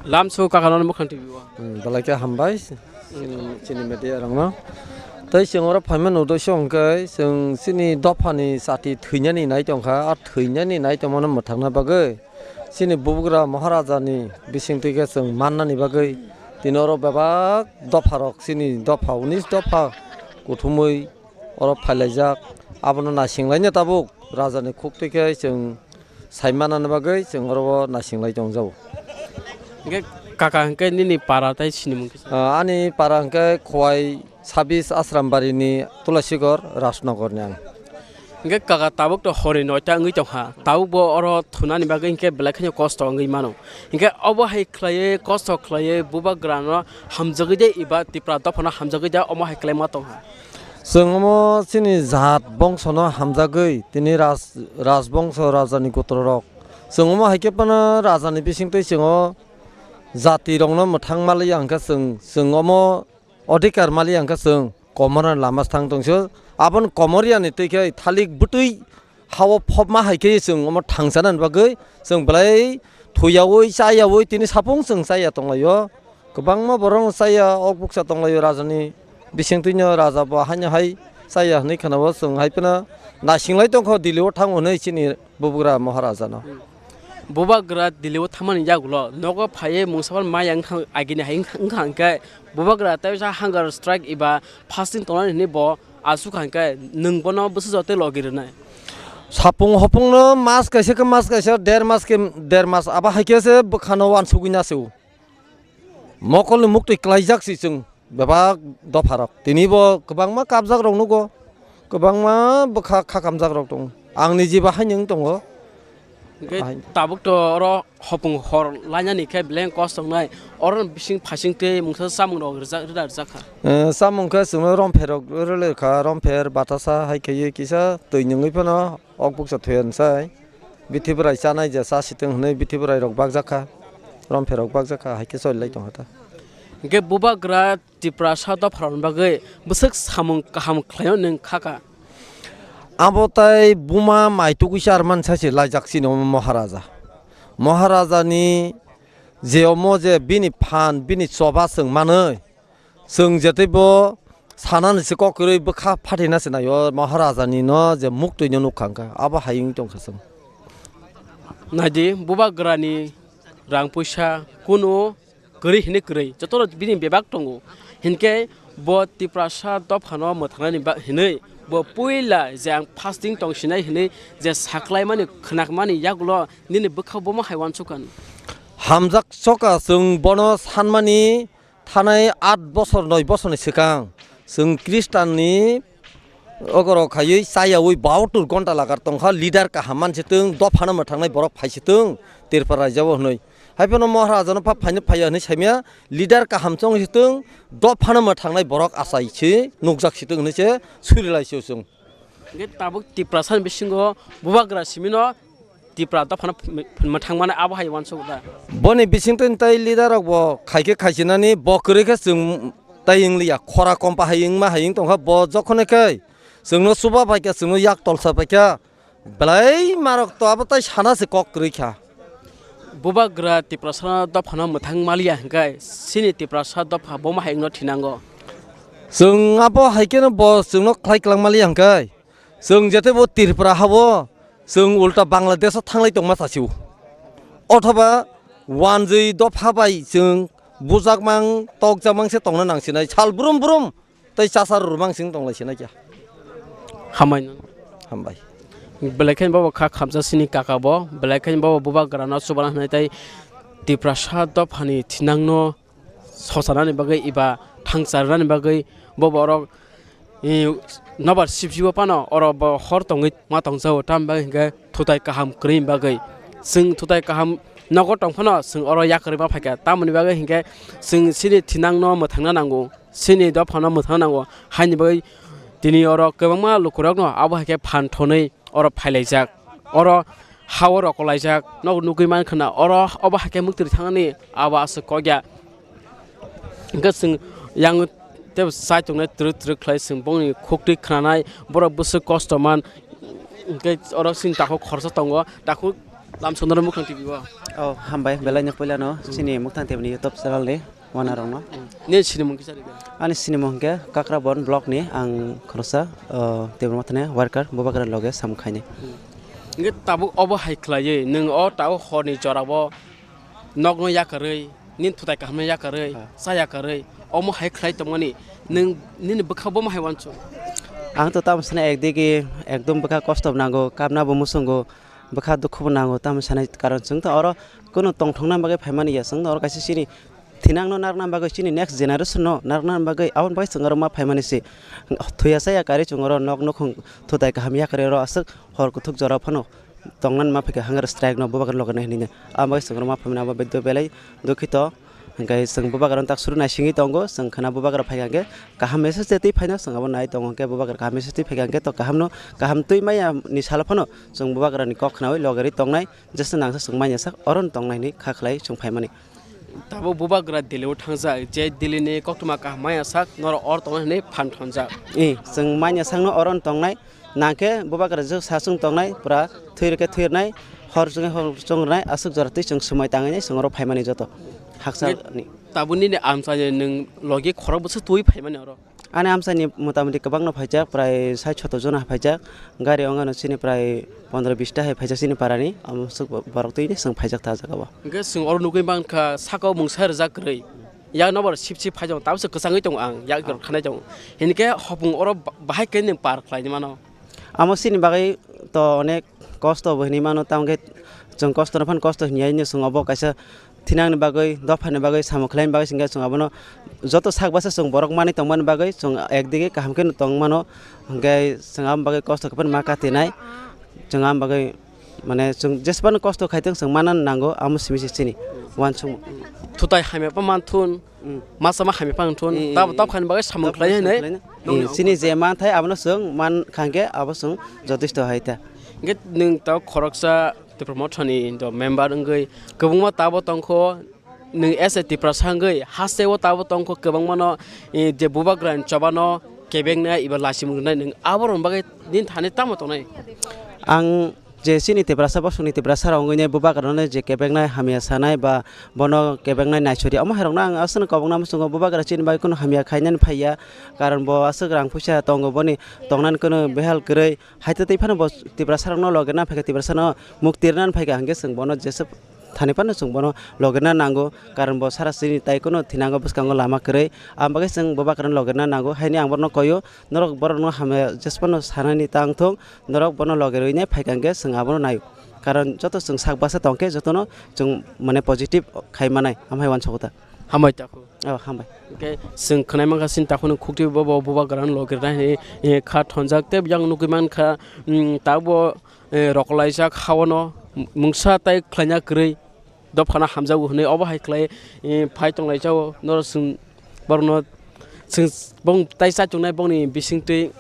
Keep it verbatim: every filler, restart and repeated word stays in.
Lamso kaka nono mwkhang twi o. Hmm, belai khe hambai, hmm, chini media rokno. Tei chwng oro phaima nukdok se hwnkhe chwng chini dophani chati thwinani nai tongkha, a thwinani nai tongmano mwthangna bagwi chini bubagra Maharajani bisingtwi khe chwng mannani bagwi tini oro bebak dopharok chini dopha unis dopha kuthumwi oro phailaijak, abono naisinglaina tabuk rajani khuktwi khe chwng sai manani bagwi chwng oro o naisinglai tongjago. Hingke kaka hingke nini para tei sinimung kisa? Ah, ani para hingke Khowai sabis Asrambari ni Tulasigor Rajnogor ni ang. Hingke kaka tabuk to hori noita wngwi tongkha, tabuk bo oro thunani bagwi hingke belai kheno kosto wngwi mano. Hingke obo hai khlaiwi kosto khlaiwi bubagra no hamjagwi de eba Tipra dophano hamjagwi de omo hai khlai ma tongkha. Chwng omo chini jat bongsono hamjagwi tini raj-, rajbongso rajani gotrorok. Chwng omo hai khe phano rajani bisingtwi chwng o jatirokno mwthang maliya hwnkhe chwng, chwng omo odhikar maliya hwnkhe chwng komorni lama thang tongso. Aboni komoriyani twi khe thalik bwtwi ha-o phobma hai khe chwng omo thangsanani bagwi chwng belai thuyaui chayaui tini sapung chwng chaya tonglaio. Kwbangma borok chaya, ok bukcha tonglaio rajani bisingtwino raja bo haino hai chaya hwnwi khwnao chwng hai phano naisinglai tongkho Delhi o thango hwnwi chini bubagra Maharajano. Bubagra Delhi o thangmani yagulo nogo phaiwi mungsa phano maya wngkha agini hai wngkha hwnkhe bubagra tei sa hunger strike eba fasting tongnani hwnwi bo aswk hwnkhe nwng bono bwsajak tei logi rwnai. Sapung hopungno mas kaisa khe mas kaisa, der mas khe der mas, abo hai khe se bwkhano uansugwi na se o. Mokolni muktwi klaijak si chwng bebak dopharok. Tini bo kwbangma kapjakrok nugo, kwbangma bwkha khakamjakrok tongo. Ang nijiba haino wng tongo. Hingke tabuk to oro hopung hor lainani khe beleng kos tongnai. Oro bising phasing tei mungsa chamung rok rijak, rida rijak kha. Eh, chamung khe chwngno rompherok rwlwi kha, rompher, batasa hai khe kisa twi nungwi phano ok bukcha thuya rwsai. Bithi bwrai chanai je cha sitwng hwnwi bithi bwrai rok bakjak kha, rompherok bakjak kha, hai khe choli lai tongkha ta. Hingke bubagra Tiprasa dopharokni bagwi bwswk samung kaham khlaino nwng kha kha. Abo tai buma mai tugui charman sai se laijak chini omo Maharaja. Maharajani je omo je bini phan, bini choba chwng manwi, chwng je tei bo sanani se kok kwrwi bwkha phatina se naio Maharajani no je muktwi no nukha hwnkha, abo hai wng tongkha chwng. Naidi, bubagrani rang puisa kunu kwrwi hinwi kwrwi, jotono bini bebak tongo. Hinkhe bo Tiprasa dophano mwthangnani ba-, hinwi bo puila je ang fasting tong sinai hinwi je saklaimani khwnakmani yagulo nini bwkha bomo hai uansukha. Hamjak soka chwng bono sanmani thanai aat bosor noi bosorni swkang chwng Khristanni ogorok khaiwi chayaui bahatur gonta lagar tongkha, leader kaham mansi twng, dophano mwthangnai borok phaisi twng, Tripura raijao hwnwi. Haiphano Maharajano pha phaino phaiya hwnwi saimya, leader kaham chong si twng, dophano mwthangnai borok achai si nukjak si twng hwnwi se suri lai si o chwng. Hingke tabuk Tiprasani bisingo bubagra simino Tipra dophano ph-, ph-, mwthangmani abo hai uansukha da. Boni bisingtwi tei leader rok bo khaikhe khaisinani bo kwrwi khe chwng tai wngliya, khora kompa hai wngma hai wng tongkha bo jokhonai khe chwngno chuba paikha, chwngno yak tolsa paikha, belai marok to abo tai sana se kok kwrwi kha. Bubagra Tiprasa dophano mwthang maliya hwnkhe chini Tiprasa dopha bomo hai wngno thinango. Chwng abo hai kheno bo chwngno khlai kwlang maliya hwnkhe chwng jete bo Tripura habo chwng ulta Bangladesh o thanglai tongma chasio. Othoba wanjwi dopha bai chwng bujakmang tokjakmang se tongna nangsinai sal brum brum. Tei chasa rwrwmang sing tong lai sinai kya. Hambai no. Hambai. Belai khe bobo kha khamsa sini kaka bo, belai khe bobo bubagrano chubana hwnwi tei Tiprasa dophani thinangno sosanani bagwi eba thangsa rwnani bagwi bobo orok, eh, nobar sibjibo phano oro bo hor tongwi ma tongjago, tamni bagwi hinkhe thutai kaham kwrwini bagwi. Chwng thutai kaham nogo tong phano chwng oro yakarwi ma phaikha, tamoni bagwi hinkhe chwng chini thinangno mwthangna nango. Chini dophano mwthang nango, haini bagwi tini oro kwbangma lukurokno abo hai khe phan thonwi oro phailaijak, oro ha-o rokolaijak, nok nugwi mankha na oro obo hai khe mwktwi thangni abo aswk kokya. Hwnkhe chwng yang tei chai tongnai twrwk twrwk khlai chwng bongni khuktwi khnanai, borok bwswk kosto man, hwnkhe oro chini takhuk khoroksa tongo, takhuk Lamsongdoro Mukhang T V o. Oh, hambai, belai no puila no, chini Mukhang T V ni YouTube channel ni wana rong no. Nini sinimung kisa rikha? Ani sinimung hwnkhe Kakrabon block ni ang khoroksa, oh, Tibra Mothani worker, Bubagra loge samung khainai. Hwnkhe tabuk obo hai khlaiwi, nwng o tabuk horni jorao nokno yakarwi, nini thutai kahamno yakarwi, cha yakarwi, omo hai khlai tongmani, nwng nini bwkha bomo hai uansuk? Ang to tamo sana ekdigi ekdom bwkha kosto bo nango, kapna bo muchungo, bwkha dukhu bo nango, tamo sanai karon chwng to oro kunu tongthokna bagwi phaimani ya, chwng to oro kaisa chini thinangno narwkna bagwi, chini next generation no narwkna bagwi, aboni bagwi chwng oro ma phaimani se. Thuya cha yakarwi chwng oro nok nukhung thutai kaham yakarwi oro aswk hor kuthuk jora phano tongnani ma phaikha hunger strike no Bubagra loge nai hinwi. Abo bagwi chwng oro ma phaimani abo beddo belai dukhito. Hwnkhe chwng Bubagra no tak suru naisingwi tongo, chwng khwna Bubagra phaikha hwnkhe kaham message tei phaino chwng abo nai tongo, hwnkhe Bubagra kaham message tei phaikha hwnkhe to kaham no kaham twi maya ni salo phano chwng Bubagra ni kok khwnawi logerwi tongnai, jesa nangsa chwng manya sak oro no tongnai hinwi kha khlai chwng phaimani. Tabuk Bubagra Delhi o thangjak, je Delhi ni koktwma kaham manya sak norok oro tongnai hinwi phan thonjak. E, chwng manya sakno oro no tongnai, nangkhe Bubagra jwk sa chwng tongnai, pura thwi rwkhe thwi rwnai, hor chwngkhe hor chwng rwnai, aswk jora twi chwng swmai tangwi nai chwng oro phaimani joto haksa ni. Tabuk nini amchaini nwng logi khorok bwswk twi phaimani oro? Ani amchaini motamoti kwbangno phaijak, prai sait soto jona phaijak, gari ongano chini prai pondro bista hai phaijak chini parani, amo swk borok twi chwng phaijak ta jagao. Hwnkhe chwng oro nugwi mankha saka o mungsa rijak kwrwi. Yak nobar sip sip phai tongo, tabukhe kwchangwi tongo ang, yak rok khanai tongo. Hinkhe hopung oro ba-, bahai khe nwng par khlaini mano. Amo chini bagwi to onek kosto bo hinwi mano, tamokhe chwng kosto no phano kosto hinya hinwi chwng obo kaisa thinangni bagwi, dophani bagwi, samung khlaini bagwi chwngkhe chwng abono joto sak basa chwng borok manwi tongmani bagwi chwng ekdigi kaham kheno tong mano, hinkhe chwng aboni bagwi kosto khe phano ma katinai, chwng aboni bagwi. Mane chwng jesbano kosto khaitwng chwng manna nango, amo simi se chini uansukmung. Thutai hamya pa manthun, masa ma hamya pa manthun, tabo tab khaini bagwi samung khlai hinwi. Chini je manthai abono chwng man khangkhe abo chwng jotesto hai ta. Hwnkhe nwng tabuk khoroksa Tipra Mothani do member wngwi kwbangma tabo tongkho. Nwng S A Tiprasa wngwi hasteo tabuk tongkho kwbangmano, eh, je Bubagrani chobano kebengnai eba lachimung rwnai, nwng aborokni bagwi nini thani tamo tongnai? Ang je chini Tiprasa, bosongni Tiprasa rok wngwi nai Bubagrano je kebengnai hamya sanai ba bono kebengnai naisori, omo hai rokno ang aswkno kobokna muchungo. Bubagra chini bagwi kheno hamya khainani phaiya, karon bo aswk rang puisa tongo, boni tongnani kheno behal kwrwi, hai tei phano bo Tiprasa rokno loge na phaikha, Tiprasano mukti rwnani phaikha, hwnkhe chwng bono jeswk thani phano chwng bono logerna nango, karon bo sara chini tai kheno thinango bwskango lama kwrwi, aboni bagwi chwng Bubagrano logerna nango, haini ang bono koyo, norok borokno hamya jesphano sanani tang thung, norok bono logerwi nai phaikha hwnkhe chwng abono naio, karon joto chwng sak basa tongkhe jotono chwng mane positive khai manai, amhai uansukha ta. Hambai takhuk. Oh, hambai. Hwnkhe chwng khwnai mankha chini takhukni khuktwi bo, bo Bubagrano logerna hinwi, eh, kha thonjak tei yang nugwi mankha, mm, tabuk bo eh, rokolaijak hao no mungsa tai khlaina kwrwi dophano hamjago hwnwi obo hai khlai, eh, phai tonglaijao. Norok chwng borokno chwng bong tai chachuknai bongni bisingtwi